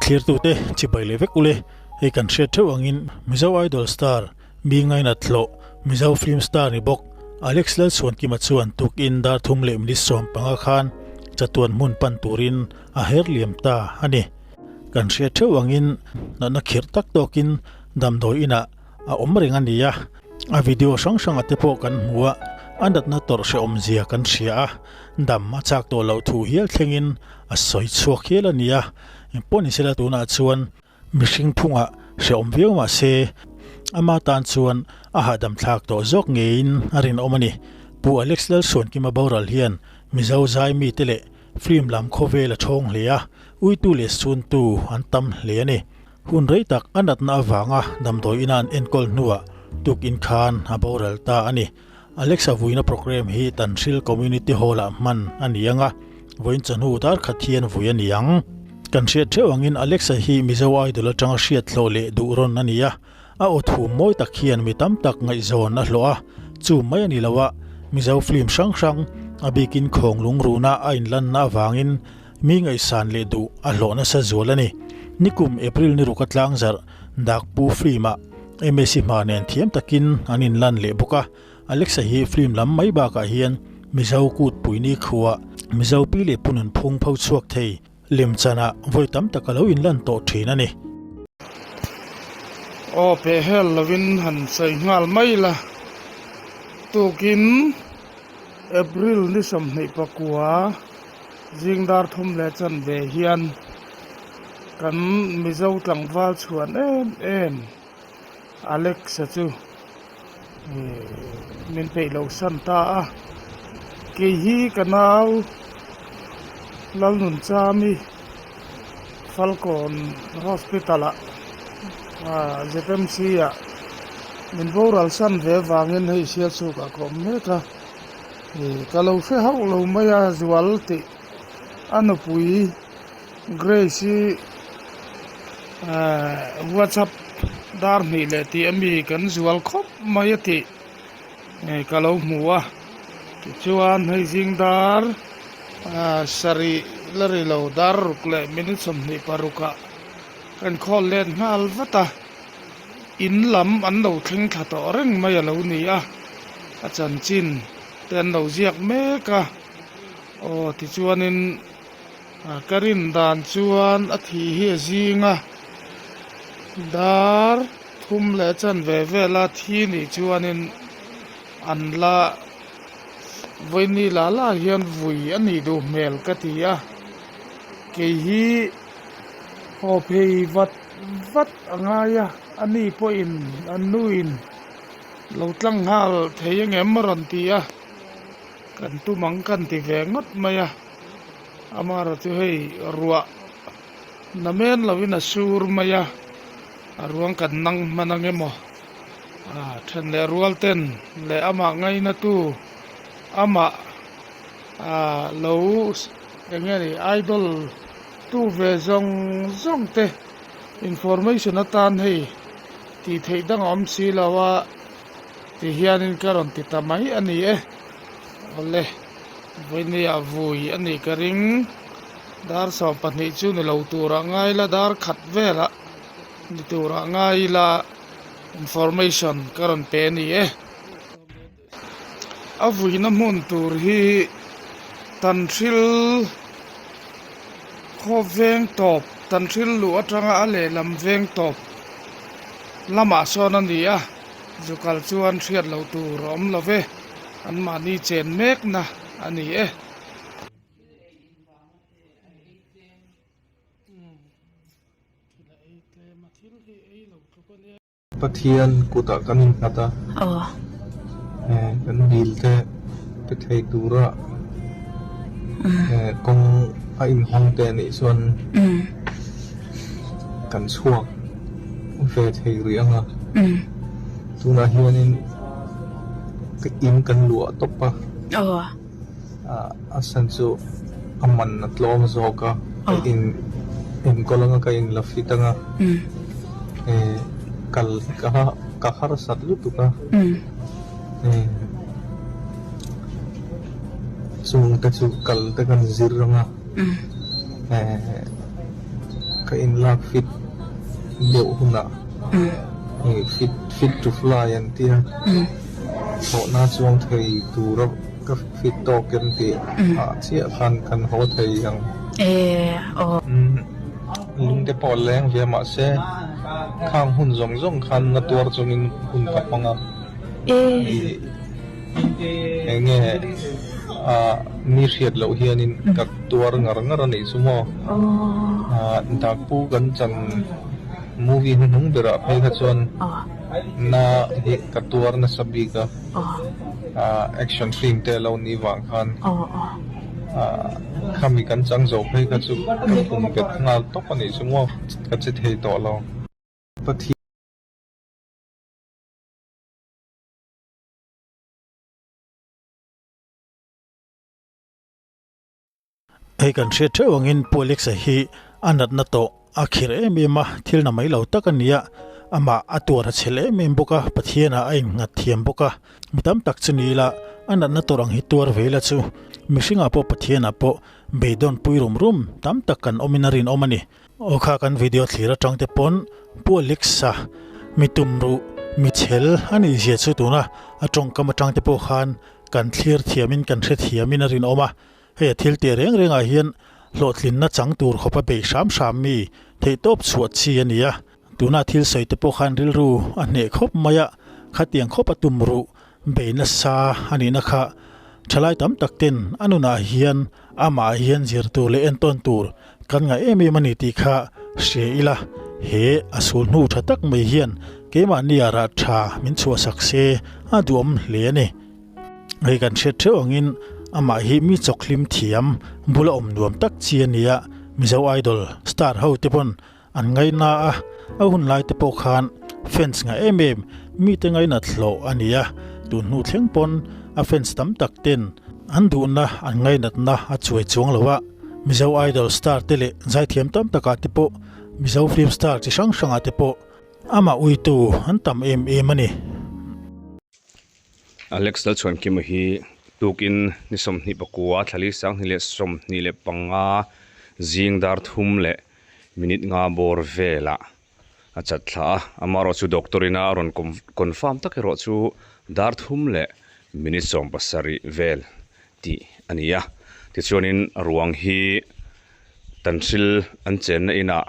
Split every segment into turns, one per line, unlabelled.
Thlirtute chibai leh vek ule, hei kan hriat theuh angin Mizo Idol star mi ngainat hlawh Mizo film star ni bawk Alex Lalchhuankima chuan tukin dar thum leh minute 15 khan chatuan hmun pan turin a her liam ta a ni. Kan hriat theuh angin natna khirh tak tawkin damdawi inah a awm reng a ni a, a video hrang hranga te pawh kan hmu a, a natna tawrh hrehawm zia kan hria a, dam a chak tawh loh thu hial thlengin a sawi chhuak hial a ni a, engpawh ni sela tunah chuan mihring phungah hrehawm viau mah se ama tan chuan a hahdam thlak tawh zawk ngeiin a rinawm a ni. Pu Alex Lalsuankima boral hian Mizo zai mite leh film lam khawvel a thawng hle a, uitu leh suntu an tam hle a ni. Hun rei tak a natna avanga damdawi ina an enkawl hnuah tukin khan a boral ta a ni. Alexa vuina programme hi Tanhril Community Hall-ah hman a ni ang a, vawiin chawhnu dar khat hian vui a ni ang. Kan hriat theuh angin Alexa hi Mizo Idol atanga hriat hlawh leh duh rawn a ni a, a aw thum mawi tak hian mi tam tak ngaihzawn a hlawh a, chu mai a ni lo a, Mizo film hrang hrang, a bikin khawng lungruna a inlanna avangin Mi ngaihsan leh duh a hlawh nasa zual a ni. Nikum April ni ruk a tlangzarh Dakpu film-ah MSC hma nen thiam takin an inlan leh bawk a. Alexa hi film lam mai bakah hian Mizo kut puini khuaa Mizo pi leh pu nunphung pho chhuak thei lemchanah vawi tam tak a lo inlan tawh thin a ni.
Aw pehhel lovin han sawi nghal mai la, tukin April ni 29 Zing dar thum leh chanve hian kan Mizo tlangval chhuan em em Alex-a chu min peih loh san ta a, kei hi ka nau Lalnunchami Falkawn Hospital-ah ZMC-ah min boral san ve vangin hei Sialsukah ka awm mek a. Ka lo hre hauh lo mai a zual tih a nupui Grace hi ehh whatsapp dar hnih leh tih ami kan zual khawp mai a tih ka lo hmu a tichuan hei zing dar ah sarih la ri lo dar ruk leh minute 26 ah ka inkhawl let nghal vat a. In lam an lo thleng thla tawh reng mai a lo ni a, a chanchin te an lo ziak mek a, aw tichuanin ka rin dan chuan a thih hi a zing a, dar thum leh chanve vela thi nih chuanin an la vawiini lah lah hian vui a nih duh hmel ka ti a, kei hi haw phei vat vat a ngai a, a ni pawhin an nuin lo tlang nghal thei angem a rawn ti a, kan tum ang kan ti ve ngawt mai a, amaherawh chu hei ruah namen lovin a sur mai a, a ruang kan nang hman ang emaw ah then leh rual ten leh amah ngaina tu amah ah lo eng nge ni idol tu ve zawng zawng te. Information atan hei tih theih dang a awm si lo a ti hianin ka rawn ti ta mai a ni e. Awle, vawinia vui a nih ka ring. Dar 12 chu ni lo turah ngai la, dar khat velah ni turah ngai ila information ka rawn pe a ni e. A vuina hmun tur hi Tanhril khaw veng tawp Tanhril luh atanga a lehlam veng tawp lamah sawn a ni a, zu kal chuan hriat loh tur a awm lo ve, anmahni chen mekna a ni e.
Pathian kutah kan innghat a, kan dil te pe thei tura kawng a inhawng te anih chuan kan chhuak ve thei rih ang a. Tunah hianin in kan luah tawp a, a chhan chu a man a tlawm zawk a, ka in enkawl anga ka in la fit anga kal ka harsat lutuk a, chung te chu kal te kan zir anga. Ka inlak fit deuh hunah fit fit to fly an tia thlawhna chuang thei tura ka fit tawk em tih ah chiah khan kan haw thei ang. Lungte pawh a leng ve mahse khang hun zawng zawng khan na tuar chungin hun ka hmang a. Eng nge ah mi hriat loh hianin ka tuar ngar ngar a nih chu maw? Ah Dakpu kan chan movie hnuhnung berah phei kha chuan na hi ka tuar nasa bik a, ah action film te a lo nih vang khan ah khami kan chang zo phei kha chu ka pum bet nghal tawp a nih chu maw? Ka che thei tawh lo. Pathian.
Hei kan hriat theuh angin Pu Alexa hi a natna tawh a khirh em em a, thil na mai lo tak a ni a, amah a tuar a chhel em em bawk a, Pathianah a innghat thiam bawk a, mi tam tak chu ni ila a natna tawrh ang hi tuar ve ila chu mihringah pawh Pathianah pawh beidawn pui rum rum tam tak kan awmin a rinawm a ni. Aw kha kan video thlir atang te pawn Pu Alexa mi tum ruh mi chhel a nih zia chu tuna a tawngkam atang te pawh khan kan thlir thiamin kan hre thiamin a rinawm a, hei a thil tih reng rengah hian hlawhtlinna chang tur khawpa bei hram hram mi theihtawp chhuah chi a ni a, tuna thil sawi te pawh khan rilru a hneh khawp mai a, khatiang khawpa tum ruh Bei nasa a nihna kha thalai tam tak ten a nunah hian amah hian zir tur leh entawn tur kan ngaih em em a ni tih kha hria ila, he a sul hnu tha tak mai hian keimahni ah rah tha min chhuahsak se a duhawm hle a ni. Hei kan hriat theuh angin amah hi mi chawkhlim thiam bula awm nuam tak chi a ni a, Mizo Idol star ho te pawn An ngaina a, a hun lai te pawh khan fans ngah em em, mite ngainat hlawh a ni a, tun hnu thleng pawn a fans tam tak ten an duhna an ngainatna a chuai chuang lo a, Mizo Idol star te leh zaithiam tam takah te pawh Mizo film star chi hrang hrangah te pawh amah uitu an tam em em a ni.
Alex Lalchhuankima hi tukin ni 29 thlali 2025 zing dar thum leh minute nga bawr velah a chat thla a, amaherawh chu doctor ina a rawn confirm tak erawh chu dar thum leh minute 70 vel tih a ni a, tichuanin ruang hi tanhril an chenna inah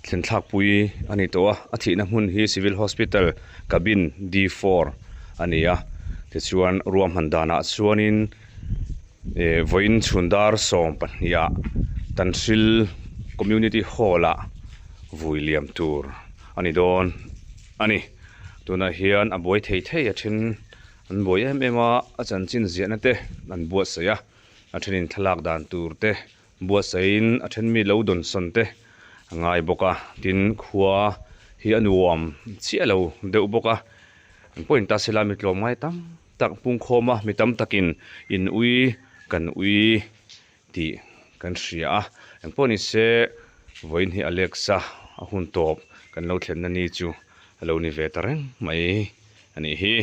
thlen thlakpui a ni tawh a, a thihna hmun hi civil hospital cabin D four a ni a, tichuan ruahman danah chuanin. Ih vawiin chhun dar 12 ah Tanhril Community Hall ah vui liam tur a ni dawn a ni. Tunah hian a buai thei thei a then an buai em em a, a chanchin ziahna te an buatsaih a, a thenin thlalak dan tur te buatsaihin a then mi lo dawnsawn te a ngai bawk a, tin khua hi a nuam chiah lo deuh bawk a, an pawhin ta sela mi tlawm ngai tam. Tak pungkhawm a, mi tam takin in ui kan ui tih kan hria a, engpawh ni se vawiin hi Alexa a hun tawp kan lo thlenna ni chu a lo ni ve ta reng mai a nih hi.